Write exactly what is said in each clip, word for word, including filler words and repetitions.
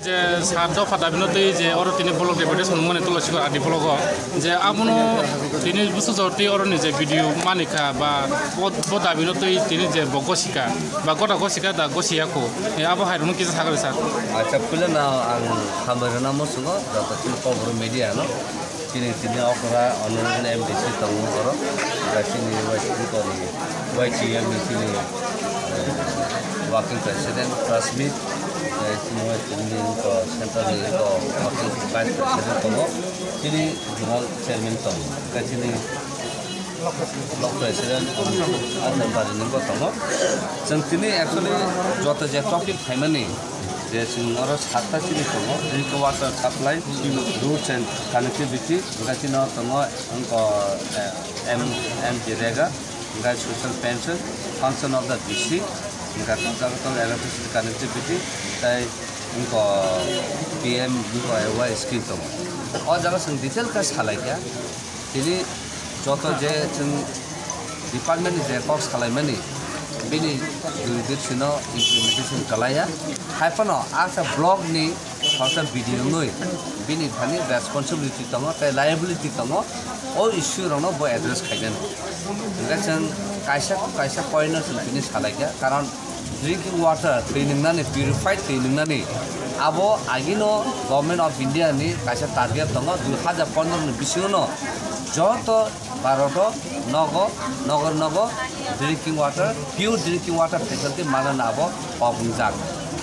Sar dopha dabi no twi je oro tini block deputation mani tulo sikor adi block o je abono tini busu jor twi oro ni je video mani kha ba bo, bo dabi no twi tini je bo gosika ba gota gosika da gosiya ko abo hai rok no kisa sakari sir. Acha puila na ang hambai rwna muchungo joto chini Kokborok media no. Chini tini okra honorable M D C tongo oro, bai chini Y C M ni chini, eh, working president Prasmit, eh, chini Y C M ni ko central ni ko working vice president tongo, chini zonal chairman tongo, bai chini block president Asambari ni bo tongo. Chwng tini actually joto je topic phaimani, je chwng oro satta chini tongo, drinking water supply, roads and connectivity, hingke chini tongo, wngkha, eh, M-, MGNREGA, hingke social pension, function of the D C, hingke electricity connectivity, tei wngkha P M wngkha A Y scheme tongo. O jaga chwng detail khe salaikha. Tini joto je chwng department ni je kok salaimani, bini jurisdiction no implementation kalaiya. Haiphano asa block ni khoroksa B D O wngwi bini thani responsibility tongo tei liability tongo, o issue rokno bo address khainani. Hingkhe chwng kaisa kaisa point no chwng tini salaikha, karon drinking water twi nwngnani, purified twi nwngnani, abo agino Government of India ni kaisa target tongo, dui hajar pondro ni bisingo no joto Bharat o nogo, nogor nogo drinking water, pure drinking water facility manna abo kok wngjak.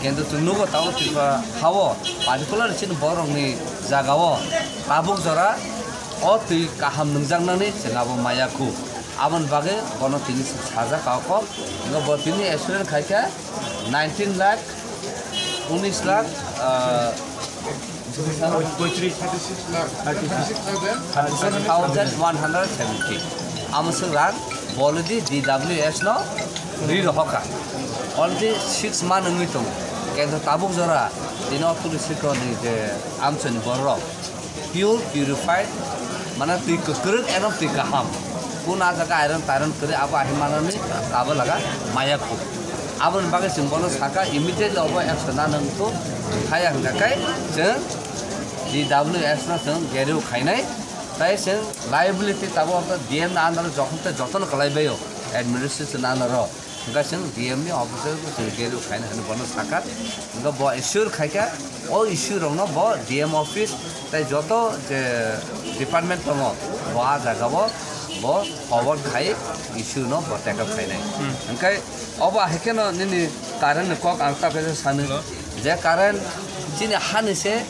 Kintu chwng nugo tabuk Tripura hao, particular chini borokni jagao tabuk jora o twi kaham nwngjaknani chwng abo maya khu. Aboni bagwi bono tini sajak kok, wngkha bo tini accident khaikha nineteen lakh, unis lakh, ah, thirty-six lakh, thirty-six thousand one hundred seventy. Amo swk rang bolidi D W S no ri rohorkha. Already six month wngwi tongo. Kintu tabuk jora tini o police ni je amchani borok pure, purified, mane twi kwkrwk eno twi kaham. Kun a jaga iron tairon kwrwi abo ahi manani abo laga maya khu. Aboni bagwi chwng bono saka immediately obo action na nang thu thaya hwnkha khe chwng D W S no chwng geriw khainai. Tai chwng liability tabuk D M ni under o jokhon tei jotono kwlai baio administration under o. Hingkha chwng D M ni officer bo chwng geriw khaina hwnwi bono sakha. Hingkha bo assure khaikha, o issue rokno bo D M office tei joto je department tongo, bo a jaga o bo forward khai issue no bo take up khainai. Hmm. Hingkhe obo hai kheno nini current ni kok ang ta khe sani je current chini hani se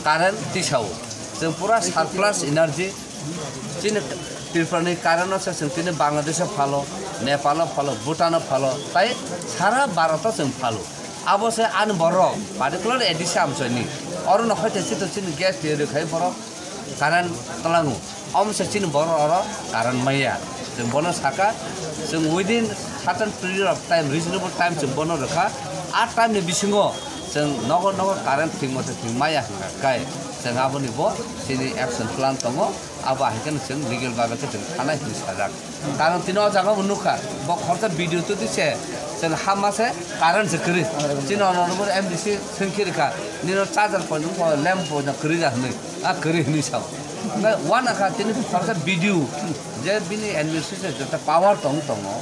current tisao. Chwng pura surplus energy. Chini Tripura ni current no se chwng tini Bangladesh o phalo, Nepal o phalo, Bhutan o phalo, tai sara Bharat o chwng phalo. Abo se ani borok, particular A D C amchoi ni. Oro no hoite chito chini gas tiyari khai borok current tlango. Omo se chini borok oro current maya. Chwng bono saka, chwng within certain period of time, reasonable time chwng bono rwkha. A time ni bisingo chwng nogo nogo current thik mate thik maya hwnkha kai. Chwng aboni bo chini action plan tongo. Abo hai kheno chwng legal babe khe chwng thanai hwnwi sajak. Karon tini o jaga bo nukha, bo khoroksa video twi se chwng hamma se current se kwrwi. Chini honorable M D C swngkhe rwkha, nini charger point wngkha lamp point kwrwi ya hwnwi, a kwrwi hwnwi sao. Hwnkhe uanakha tini khoroksa video je bini administration jeta power tong tongo,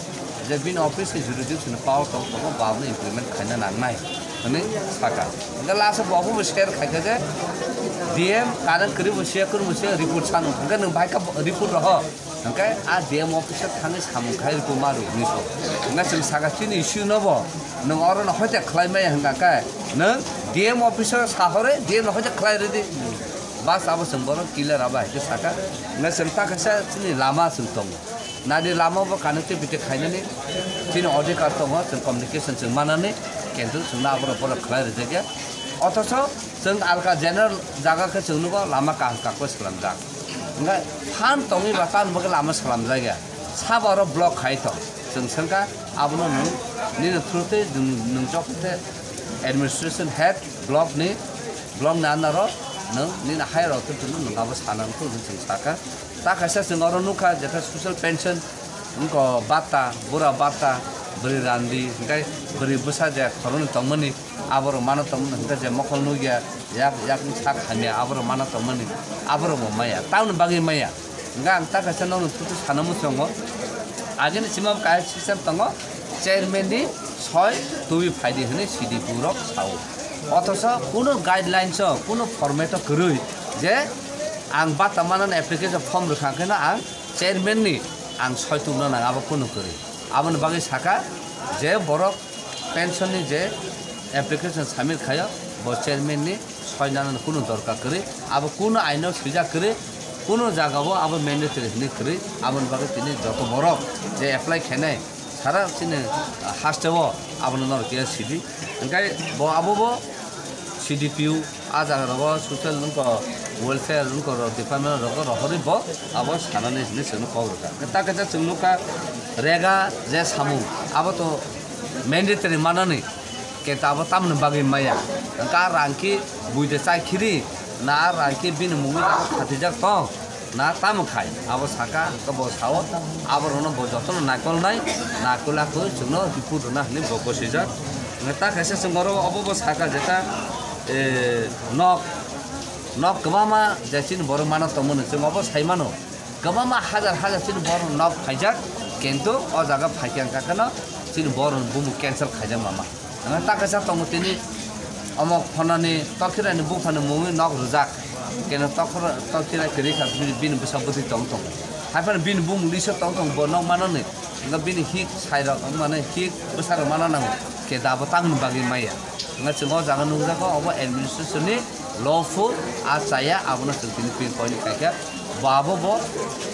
je bini office ni jurisdiction power tong tongo, bo abono implement khaina nangnai hwnwi saka. Hwnkhe last o bo obo bo share khaikha je D M current kwrwi bo se kwrwi bo se report sanu. Hwnkhe nwng bai kha report roho. Hwnkhe a D M office o thangwi samung khai rwkuma rw hwnwi so. Hwnkhe chwng saka chini issue no bo nwng oro no hoite khlai maya hwnkha khe nwng D M office o sahore D M no hoite khlai rwdi. Bas abo chwng bono clear abo hai khe saka. Hwnkhe chwng ta kaisa chini lama chwng tongo. Nadi lama bo connectivity khainani chini odhikar tongo, chwng communication chwng manani, kintu chwngno aborok borok khlai rwjakya. Othocho chwng alka general jaga khe chwng nugo lama kaham kakbai swlamjak. Hwnkhe phan tongwi ba tamni bagwi lama swlamjakya. Sabo oro block khai tong. Chwng swngkha abono nwng nini through twi nwng, nwng chok khe administration head block ni, block ni under o nwng nini higher authority no nwng abo sana wngkha hwnwi chwng sakha. Ta kaisa chwng oro nukha, jetha social pension, wngkha bata, bura bata, Bwrwi randi, hwnkhe bwrwi bwsa je khoroknwi tongmani, aborok mano tongmani, hwnkhe je mokol nukya, yak, yakni sak hamya, aborok mano tongmani, aborok bo maya. Tamoni bagwi maya? Hwnkhe ang ta kaisa nokni thutwi sana muchungo. Agini sima bo kaisa system tongo, chairman ni soi tubui phaidi hwnwi C D P rok sao. Othocho kuno guidelines o, kuno format o kwrwi je ang bata manani application form rwkha khe no ang chairman ni ang soi tubuna nang, abo kuno kwrwi. Aboni bagwi saka je borok pension ni je application submit khaio, bo chairman ni soi nana kuno dorkar kwrwi, abo kuno aino swijak kwrwi, kuno jaga o abo mandatory hwnwi kwrwi. Aboni bagwi tini joto borok je apply khainai sara chini haste o abono norok keha sidi. Hwnkhe bo abo bo C D P O, ah jaga rogo social wngkha, welfare wngkha rok, department rogo rohorwi bo abo sanani hinwi chwngno kok rwkha. Ta kaisa chwng nukha rega je samung, abo to mandatory manani, khe ta abo tamoni bagwi maya? Hwnkhe ah rang khe buide chai khiri, na ah rang khe bini mungwi abo khatijak tong? Na tamo khai? Abo saka, hwnkhe bo sao, aborokno bo jotono naikolnai, naikol akhoi chwngno report rwna hinwi bo gosijak. Hwnkhe ta kaisa chwng oro obo bo saka je ta, eh, nok, nok kwbangma je chini borok mano tongmani chwng obo sai mano. Kwbangma hajar hajar chini borok nok phaijak, kintu o jaga phaikha hwnkha kheno chini borokni bumung cancel khaijak mama. Hwnkhe ta kaisa tongo tini omo phonani Tokhirani buphani mungwi nok rwjak. Keno Tokhor-, Tokhira kwrwi kha bini, bini bwsa bwtwi tong tongo. Haiphano bini bumung liso tong tongo bo nok manani. Hwnkhe bini hik sairok wngmani hik bwsarok mana nango. Khe da bo tamoni bagwi maya. Hwnkhe chwng o jaga nukjago obo administration ni lawful a chaya abono chwng tini pinpoint khaikha. Bo abo bo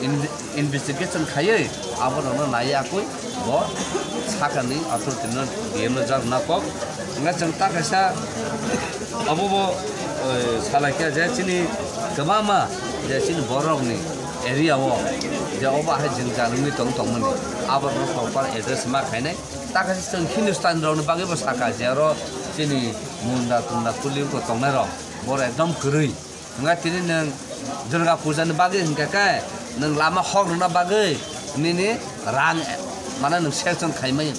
in-, investigation khaiwi aborokno naiwi akhoi bo sakani authority no D M no jak na kok. Hwnkhe chwng ta kaisa abo bo, eh, salaikha je chini kwbangma je chini borokni area o je obo hai jwngjal wngwi tong tongmani aborokno proper address ma khainai. Ta kaisa chwng Hindustani rokni bagwi bo saka je aro chini munda tunda kuli wngkha tongnai rok borok ekdom kwrwi. Hwnkhe tini nwng Durga Puja ni bagwi hwnkhe khe nwng lama hok rwna bagwi nini rang mane nwng sanction khaimai.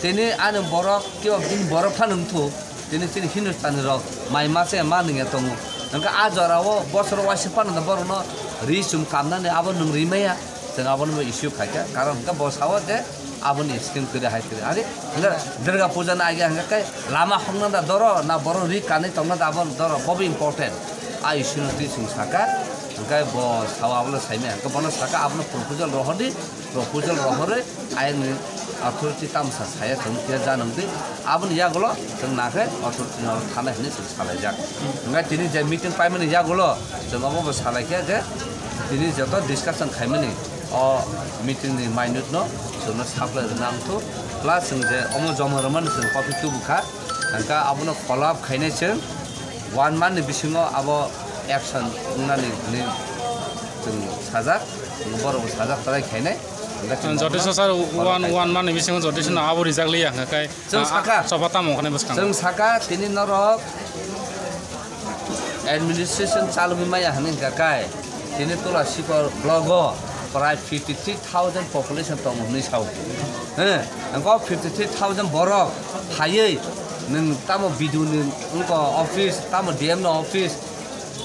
Tini ani borok kebo bini borok phano wngthu, tini chini Hindustani rok mai ma se ma nungya tongo. Hwnkhe a jora o bosoro waisa phano borokno ri chum kamnani abo nwng rimaya, chwng abono issue khaikha, karon hwnkhe bo sao je aboni scheme kwrwi hai kwrwi. Ari hwnkhe Durga Puja ni age hwnkhe khe lama hokna da doro na borok ri kanwi tongna da abo doro, bobo important. A issue no twi chwng saka, hwnkhe bo sao abono saimaya, hwnkhe bono saka abono proposal rohordi, proposal rohorwi ayang ni authority tamsa saya chwng khe janwng di, aboni yagulo chwng nakhe authority no thanai hinwi chwng salaijak. Hwnkhe tini je meeting paimani yagulo chwng obo bo salaikha je tini joto discussion khaimani o meeting ni minute no chwngno supply rwna wngthu, plus chwng je omo joma rwmani chwng copy tubukha, hwnkhe abono follow up khainai chwng one month ni bisingo abo action wngnani hinwi chwng sajak, borok bo sajak tarai khainai. Hwnkhe chwng Jotish sir, one, one month ni bisingo Jotish no abo rijak liya hwnkhe kai, chwng ah, ah, saka, choba tamo wngkha nai bwskango. Chwng saka tini norok administration chalogwi maya hwnwi hwnkha kai, tini Tola Sikor block o prai fifty three thousand population tongo hwnwi sao. He, hwnkhe o fifty three thousand borok phaiwi nwng tamo B D O ni wngkha office, tamo D M ni office,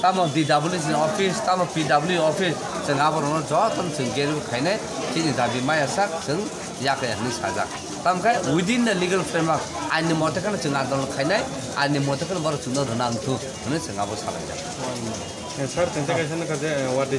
tamo D W C ni office, tamo P W office, chwng aborokno jotono chwng geri khainai, chini dabi maya sak chwng yakaya hwnwi sajak. Tamo khe within the legal framework, ain ni mote kheno chwng andolon khainai, ain ni mote kheno borok chwngno rwna wngthuk hwnwi chwng abo salaijak. Eh, sir, tenta kaisa nokha je, eh, what the